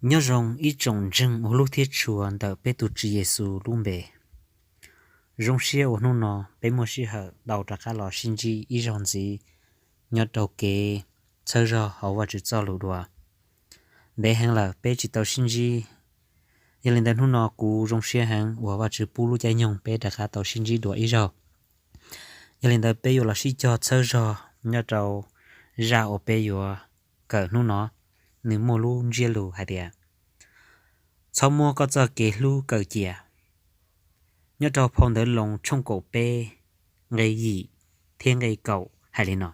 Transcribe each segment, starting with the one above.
Nyob zoo ib tsoom ntseeg ua hlub thiab tshua ntawm peb tus Tswv Yexus lub npe. Zoo siab uas hnub no peb muaj sij hawm tau rov qab los sib ntsib ib zaug ntxiv nyob rau kev txhawb zog hauv Vajtswv txoj lus dua. Ntev heev lawm peb tsis tau sib ntsib, yog li ntawd hnub no kuv zoo siab heev uas Vajtswv pub lub caij nyoog peb rov qab tau sib ntsib dua ib zaug. Yog li ntawd peb yuav los sib cog txhawb zog nyob rau zaj uas peb yuav kawm hnub no, nws muaj lub ntsiab lus hais tias, txhob muab koj txoj kev hlub kaw cia. Nyob rau phau ntawv Loos tshooj kaum peb, nqe yim thiab nqe kaum hais li no: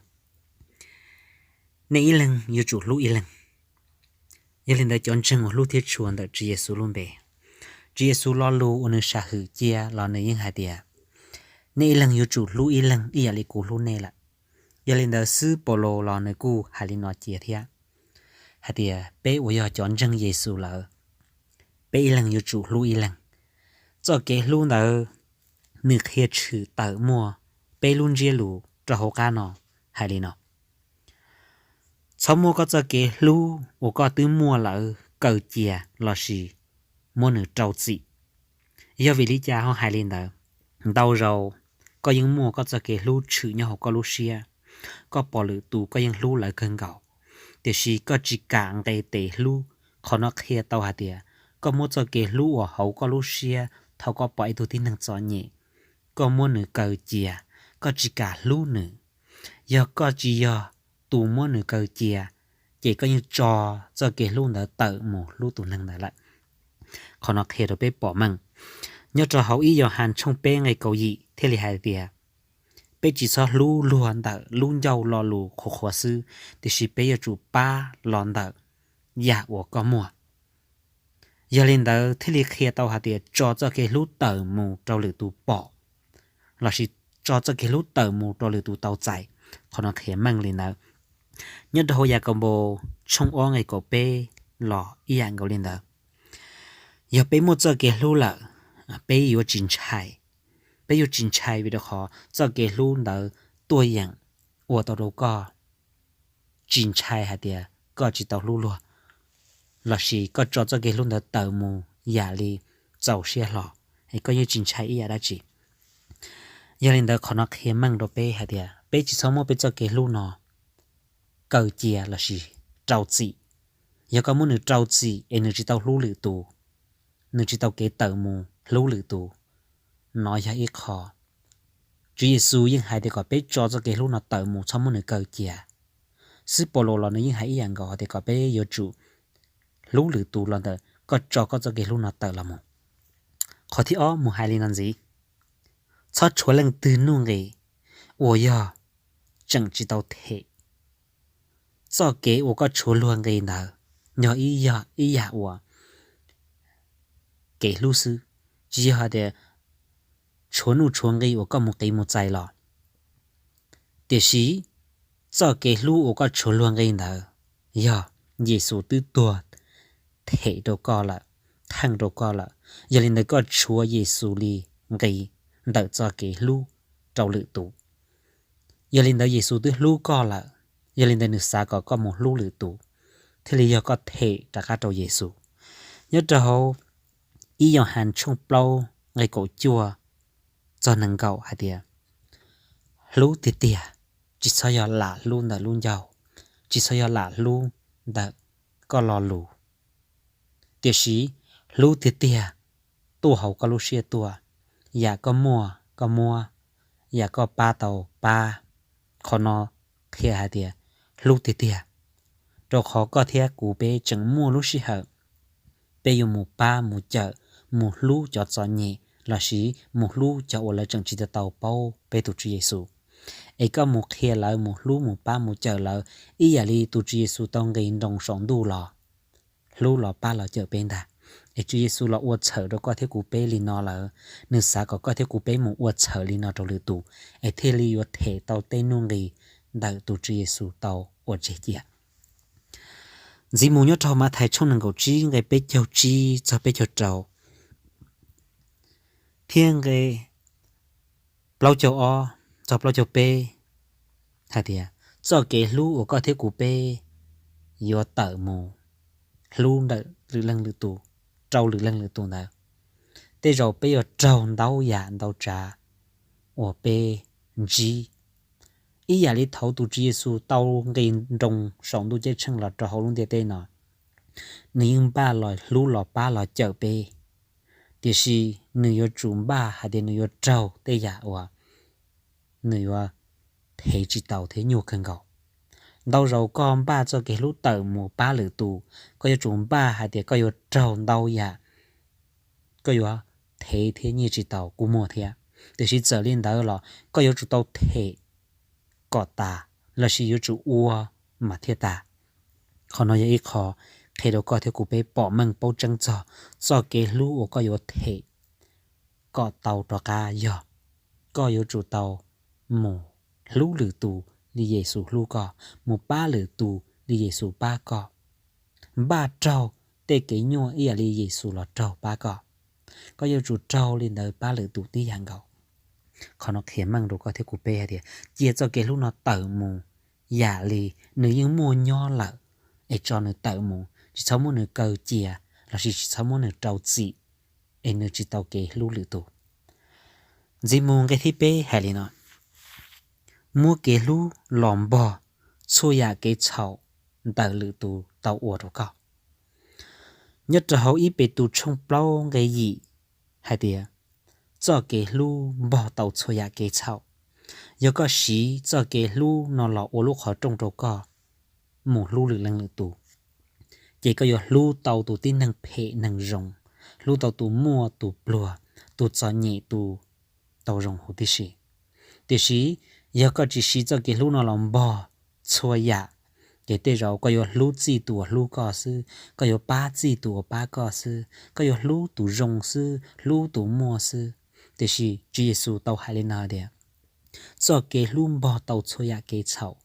Nej ib leeg yuav tsum hlub ib leeg. Yog li ntawd cov ntseeg uas hlub thiab tshua ntawm Tswv Yexus lub npe, Tswv Yexus lo lus uas nws sam hwm cia los nws yeej hais tias, nej ib leeg yuav tsum hlub ib leeg ib yam li kuv hlub nej lawm. Yog li ntawd xib Paulus los nws kuj hais li no cia thiab, hais tias peb uas yog cov ntseeg Yexus lawm, peb ib leeg yuav tsum hlub ib leeg. Txoj kev hlub ntawd nws qhia tshwm tawm muaj peb lub ntsiab lus rau hauv qab no hais li no: txhob muab koj txoj kev hlub uas koj twb muaj lawm kaw cia lossis muab nws rau txim. Yog vim li cas ho hais li ntawd? Ntau zaus koj yeej muaj koj txoj kev hlub tshwm nyob hauv koj lub siab, koj pom lwm tus koj yeej hlub lawv kawg nkaus, tiam sis koj tsis kam nqes tes hlub. Qhov no qhia tau hais tias koj muab txoj kev hlub uas hauv koj lub siab thaum koj pom ib tug tib neeg txom nyem, koj muab nws kaw cia, koj tsis kam hlub nws. Yog koj tsis yog tus muab nws kaw cia, ces koj yeej tso txoj kev hlub ntawd tawm mus hlub tus neeg ntawd lawm. Qhov no qhia rau peb pom meej nyob rau hauv ib Yauhas tshooj peb nqe kaum yim thiaj li hais tias, peb tsis txhob hlub luag ntawm lub ncauj lo lus qhuav qhuav xwb, tiam sis peb yuav tsum pab los ntawm yam uas koj muaj. Yog li ntawd thiaj li qhia tau hais tias tso txoj kev hlub tawm mus rau lwm tus pom, lossis tso txoj kev hlub tawm mus rau lwm tus tau txais. Qhov no qhia meej li ntawd. Nyob rau hauv Yakaunpaus tshooj ob nqe kaum peb los ib yam nkaus li ntawd. Yog peb muaj txoj kev hlub lawm, peb yuav tsis ntshai. Peb yuav tsis ntshai vim rau qhov txoj kev hlub ntawd tuaj yeem ua tau rau koj tsis ntshai hais tias koj tsis tau hlub luag, lossis koj tso txoj kev hlub ntawd tawm mus yam li txaus siab hlo, es koj yeej tsis ntshai ib yam dab tsi. Yog li ntawd qhov no qhia meej rau peb hais tias peb tsis txhob muab peb txoj kev hlub no kaw cia lossis rau txim. Yog koj muab nws rau txim es nws tsis tau hlub lwm tus, nws tsis tau kev tawm mus hlub lwm tus, no yog ib qho. Tswv Yexus yeej hais tias kom peb tso txoj kev hlub no tawm mus, txhob muab nws kaw cia. Xib Paulus los nws yeej hais ib yam nkaus hais tias kom peb yuav tsum hlub lwm tus los ntawm koj tso koj txoj kev hlub no tawm los mus. Qhov thib ob mus hais li no ntxiv: txhob tshuav leej twg nuj nqis uas yog tseem tsis tau them. Txoj kev uas koj tshuav luag nqis ntawd yog ib yam uas kev hlub xwb, tsis yog hais tias tshuav nuj tshuav nqis uas koj mus qiv mus txais los. Tiam sis txoj kev hlub uas koj tshuav luag nqis ntawd yog Yexus twb tuag them rau koj lawm, theej rau koj lawm. Yog li ntawd koj tshuav Yexus li nqis ntawm txoj kev hlub rau lwm tus. Yog li ntawd Yexus twb hlub koj lawm, yog li ntawd nws xav kom koj mus hlub lwm tus, thiaj li yog koj them rov qab rau Yexus. Nyob rau hauv ib Yauhas tshooj plaub nqe kaum cuaj txog nees nkaum hais tias, hlub tiag tiag, tsis txhob yog lam hlub ntawm lub ncauj, tsis txhob yog lam hlub ntawm koj lo lus, tiam sis hlub tiag tiag tuaj hauv koj lub siab tuaj, yam koj muaj koj muab, yam koj pab tau pab. Qhov no qhia hais tias hlub tiag tiag, rau qhov koj thiab kuv peb tseem muaj lub sij hawm peb yuav mus pab mus cawm, mus hlub cov txom nyem lossis mus hlub cov uas lawv tseem tsis tau tau paub peb tus Tswv Yexus. Es koj mus qhia lawv, mus hlub mus pab mus cawm lawv ib yam li tus Tswv Yexus tau nqis nroo saum ntuj los hlub los pab los cawm peb ntag. Es Tswv Yexus los ua txhawm rau koj thiab kuv peb li no lawm, nws xav kom koj thiab kuv peb mus ua txhawm li no rau lwm tus, es thiaj li yuav them tau tej nuj nqis ntawm tus Tswv Yexus tau ua tseg cia. Ntxiv mus nyob rau Mathais tshooj nees nkaum tsib nqe peb caug tsib txog peb caug rau, thiab nqe plaub caug ob txog plaub caug peb hais tias, txoj kev hlub uas koj thiab kuv peb yuav tawm mus hlub ntawm lwm leej lwm tus, rau lwm leej lwm tus ntawd, tej zaum peb yuav raug ntau yam ntau tsav uas peb ntsib. Ib yam li thaum tus Tswv Yexus tau nqis nroo saum ntuj ceeb tsheej los rau hauv lub ntiaj teb no, nws yeej npaj los hlub los pab los cawm peb, tiam sis nws yuav tsum npaj hais tias nws yuav raug tej yam uas nws yuav thev tsis tau thiab nyuaj kawg nkaus. Ntau zaus koj npaj txoj kev hlub tawm mus pab lwm tus, koj yuav tsum npaj hais tias koj yuav raug ntau yam koj yuav thev thiab nyiaj tsis tau kuj muaj thiab. Tiam sis txawm li ntawd los koj yuav tsum tau them kom tas, lossis yuav tsum ua mas thiaj tas. Qhov no yog ib qho qhia rau koj thiab kuv peb pom meej paub tseeb txog txoj kev hlub uas koj yuav them kom tau rov qab yog koj yuav tsum tau mus hlub lwm tus li Yexus hlub koj, mus pab lwm tus li Yexus pab koj, npaj raug tej kev nyuaj ib yam li Yexus los raug pab koj. Koj yuav tsum raug li ntawd pab lwm tus tib yam nkaus. Qhov no qhia meej rau koj thiab kuv peb hais tias cia txoj kev hlub no tawm mus yam li nws yeej muaj nyob lawm, es tso nws tawm mus, tsis txhob muab nws kaw cia, lossis tsis txhob muab nws rau txim, es nws tsis tau kev hlub lwm tus. Ntxiv mus nqe thib peb hais li no: Muab kev hlub los npog txhua yam kev txhaum ntawm lwm tus tau ua rau koj. Nyob rau hauv ib Petus tshooj plaub nqe yim hais tias txoj kev hlub npog tau txhua yam kev txhaum. Yog koj siv txoj kev hlub no los ua lub qhov rooj rau koj mus hlub lwm leej lwm tus, ces koj yuav hlub tau tus tib neeg phem neeg zoo, hlub tau tus muaj tus pluag, tus txom nyem, tus tau zoo huv tib si. Tiam sis yog koj tsis siv txoj kev hlub no los npog txhua yam, ces tej zaum koj yuav hlub txij tus uas hlub koj xwb, koj yuav pab txij tus uas pab koj xwb, koj yuav hlub tus zoo xwb, hlub tus muaj xwb. Tiam sis Tswv Yexus tau hais li no tias txoj kev hlub npog tau txhua yam kev txhaum,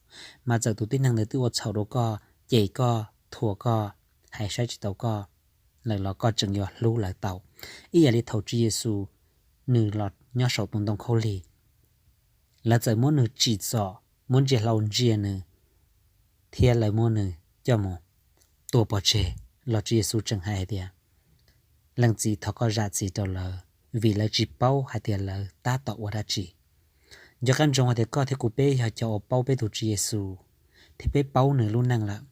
mas txawm tus tib neeg ntawd twb ua txhaum rau koj, ces koj thuam koj, hais saib tsis taus koj lawm los koj tseem yuav hlub lawv tau. Ib yam li thaum Tswv Yexus nws los nyob saum tus ntoo khaub lig, lawv txawm muab nws tsim txom, muab ntsia hlau ntsia nws, thiab lawv muab nws coj mus tua pov tseg, los Tswv Yexus tseem hais tias, Leej Txiv, thov koj zam txim rau lawv, vim lawv tsis paub hais tias lawv tab tom ua dab tsi. Nco qab ntsoov hais tias koj thiab kuv peb yog cov uas paub peb tus Tswv Yexus, thiab peb paub nws lub neej lawm.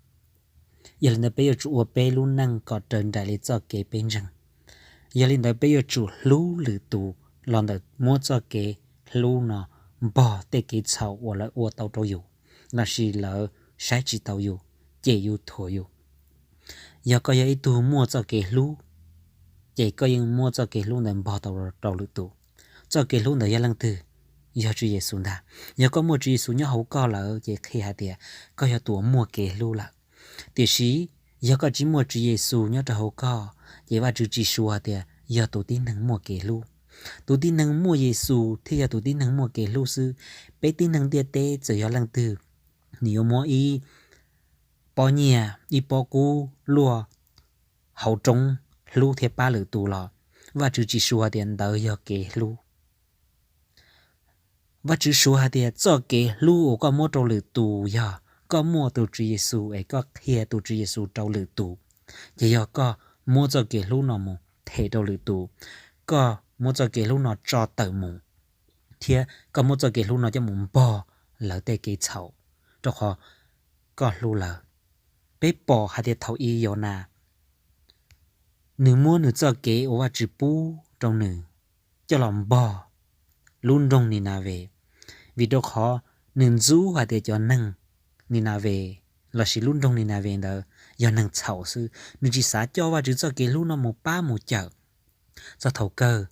Yog li ntawd peb yuav tsum ua peb lub neej kom raws nraim li txoj kev peb ntseeg. Yog li ntawd peb yuav tsum hlub lwm tus los ntawm muab txoj kev hlub no npog tej kev txhaum uas lawv ua tau rau yus, lossis lawv saib tsis taus yus, cem yus, thuam yus. Yog koj yog ib tug muaj txoj kev hlub, ces koj yeej muab txoj kev hlub ntawd npog tau rau lwm tus. Txoj kev hlub ntawd yog leej twg? Yog Tswv Yexus ntag. Yog koj muaj Tswv Yexus nyob hauv koj lawm ces qhia hais tias koj yog tus uas muaj kev hlub lawm. Tiam sis yog koj tsis muaj Tswv Yexus nyob rau hauv koj, ces Vajtswv tsis suav hais tias yog tus tib neeg muaj kev hlub. Tus tib neeg muaj Yexus thiaj yog tus tib neeg muaj kev hlub xwb. Peb tib neeg ntiaj teb txawm yog leej twg, nws yuav muab ib pob nyiaj, ib pob kub luaj hauv roob hlub thiab pab lwm tus los Vajtswv tsis suav hais tias ntawd yog kev hlub. Vajtswv suav hais tias txoj kev hlub uas koj muab rau lwm tus yog koj muaj tus Tswv Yexus es koj qhia tus Tswv Yexus rau lwm tus. Ces yog koj muab txoj kev hlub no mus them rau lwm tus, koj muab txoj kev hlub no tso tawm mus, thiab koj muab txoj kev hlub no coj mus npog lawv tej kev txhaum, rau qhov koj hlub lawv. Peb pom hais tias thaum i Yau Nas, nws muab nws txoj kev uas Vajtswv pub rau nws coj los npog lub nroog Nis Nas Ves, vim rau qhov nws ntxub hais tias cov neeg Nis Nas Ves lossis lub nroog Nis Nas Ves ntawd yog neeg txhaum xwb, nws tsis xav coj Vajtswv txoj kev hlub no mus pab mus cawm. Txog thaum kawg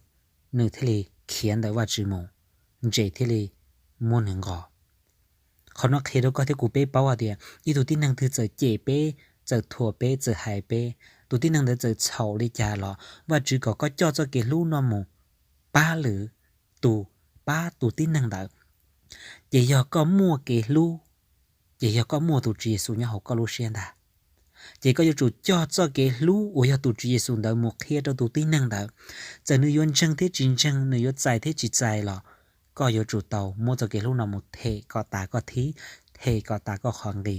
nws thiaj li khiav ntawm Vajtswv mus, ntses thiaj li muab nws nqos. Qhov no qhia rau koj thiab kuv peb paub hais tias ib tug tib neeg twg txawm cem peb, txawm thuam peb, txawm hais peb, tus tib neeg ntawd txawm txhaum li cas los Vajtswv kom koj coj txoj kev hlub no mus pab lwm tus, pab tus tib neeg ntawd. Ces yog koj muaj kev hlub, ces yog koj muaj tus Tswv Yexus nyob hauv koj lub siab ntag. Ces koj yuav tsum coj txoj kev hlub uas yog tus Tswv Yexus ntawd mus qhia rau tus tib neeg ntawd. Txawm nws yuav ntseeg thiab tsis ntseeg, nws yuav txais thiab tsis txais los koj yuav tsum tau muab txoj kev hlub no mus them kom tas koj thib, them kom tas koj qhov nqi.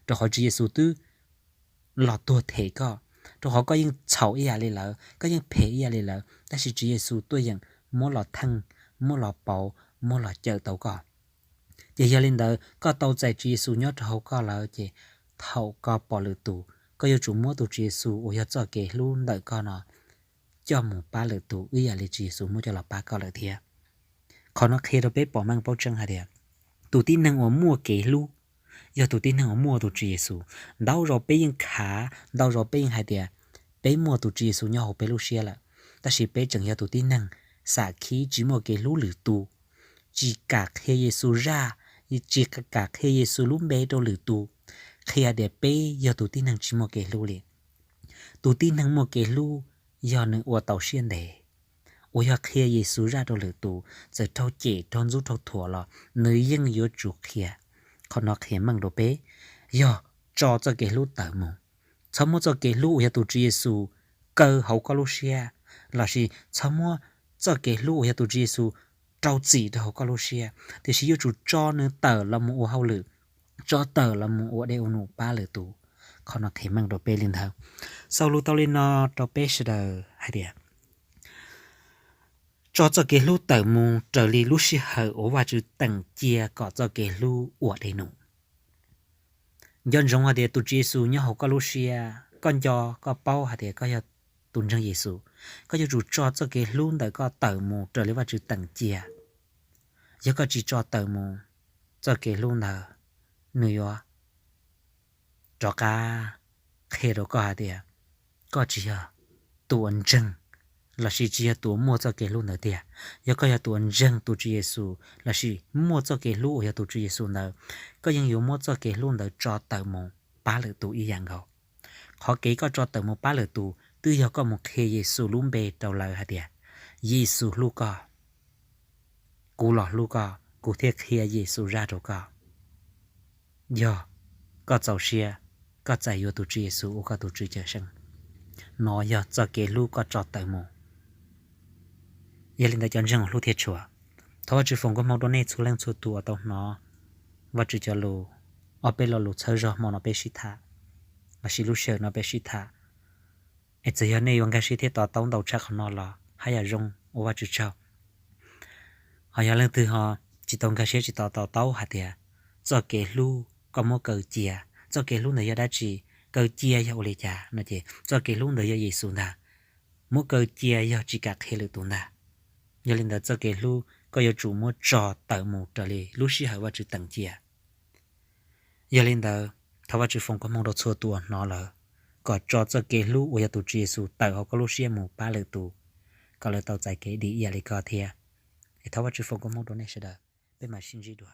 Rau qhov Tswv Yexus twb los tuag them koj, rau qhov koj yeej txhaum ib yam li lawv, koj yeej phem ib yam li lawv, tab sis Tswv Yexus tuaj yeem muab los theej, muab los pauv, muab los cawm tau koj. Ces yog li ntawd koj tau txais Tswv Yexus nyob rau hauv koj lawm ces thaum koj pom lwm tus, koj yuav tsum muab tus Tswv Yexus uas yog txoj kev hlub ntawm koj no coj mus pab lwm tus ib yam li Tswv Yexus muab coj los pab koj lawm thiab. Qhov no qhia rau peb pom meej paub tseeb hais tias tus tib neeg uas muaj kev hlub yog tus tib neeg uas muaj tus Tswv Yexus. Ntau zaus peb yeej khav, ntau zaus peb yeej hais tias peb muaj tus Tswv Yexus nyob hauv peb lub siab lawm, tab sis peb tseem yog tus tib neeg xam khib tsis muaj kev hlub lwm tus, tsis kam qhia Yexus zaj, tsis kam qhia Yexus lub npe rau lwm tus, qhia tias peb yog tus tib neeg tsis muaj kev hlub li. Tus tib neeg muaj kev hlub yog nws ua tau siab ntev, uas yog qhia Yexus zaj rau lwm tus, txawm raug cem raug ntxub raug thuam los nws yeej yuav tsum qhia. Qhov no qhia meej rau peb, yog tso txoj kev hlub tawm mus. Txhob muab txoj kev hlub uas yog tus Tswv Yexus kaw hauv koj lub siab, lossis txhob muab txoj kev hlub uas yog tus Tswv Yexus rau txim rau hauv koj lub siab, tiam sis yuav tsum tso nws tawm los mus ua hauj lwm, tso tawm los mus ua dej ua num pab lwm tus. Qhov no qhia meej rau peb li ntawd. Xaus lus tau li no rau peb sawv daws hais tias tso txoj kev hlub tawm mus raws li lub sij hawm uas Vajtswv teem cia kom txoj kev hlub ua dej num. Nco ntsoov hais tias tus Tswv Yexus nyob hauv koj lub siab, koj nco koj paub hais tias koj yog tus ntseeg Yexus, koj yuav tsum tso txoj kev hlub ntawm koj tawm mus raws li Vajtswv teem cia. Yog koj tsis tso tawm mus, txoj kev hlub ntawd nws yuav rov qab qhia rau koj hais tias koj tsis yog tus uas ntseeg lossis tsis yog tus uas muaj txoj kev hlub ntawd tiag. Yog koj yog tus uas ntseeg tus Tswv Yexus lossis muaj txoj kev hlub uas yog tus Tswv Yexus ntawd, koj yeej yuav muab txoj kev hlub ntawd tso tawm mus pab lwm tus ib yam nkaus. Qhov kev koj tso tawm mus pab lwm tus twb yog koj mus qhia Yexus lub npe rau lawv hais tias, Yexus hlub koj, kuv los hlub koj, kuv thiaj qhia Yexus zaj rau koj. Yog koj txaus siab, koj txais yuav tus Tswv Yexus ua koj tus Tswv Cawmseej. No yog txoj kev hlub koj tso tawm mus. Yog li ntawd cov ntseeg hlub thiab tshua, thov Vajtswv foom koob hmoov rau nej txhua leej txhua tus uas tau hnov Vajtswv cov lus, ob peb lo lus txhawb zog hmo no peb sib tham, lossis lub sij hawm no peb sib tham. Es txawm yog nej yuav nkag siab thiab to taub ntau tshaj qhov no los haj yam zoo, ua Vajtswv tsaug. Ho yog leej twg ho tsis tau nkag siab tsis to taub hais tias txoj kev hlub koj muab kaw cia, txoj kev hlub ntawd yog dab tsi, kaw cia yog ua li cas no ces txoj kev hlub ntawd yog Yexus ntag. Muab kaw cia yog tsis kam qhia lwm tus ntag. Yog li ntawd txoj kev hlub koj yuav tsum muab tso tawm mus raws li lub sij hawm Vajtswv teem cia. Yog li ntawd thov Vajtswv foom koob hmoov rau txhua tus uas hnov lawm, kom tso txoj kev hlub uas yog tus Tswv Yexus tawm hauv koj lub siab mus pab lwm tus, kom lawv tau txais kev dim ib yam li koj thiab. Es thov Vajtswv foom koob hmoov rau nej sawv daws, peb mam sib ntsib dua.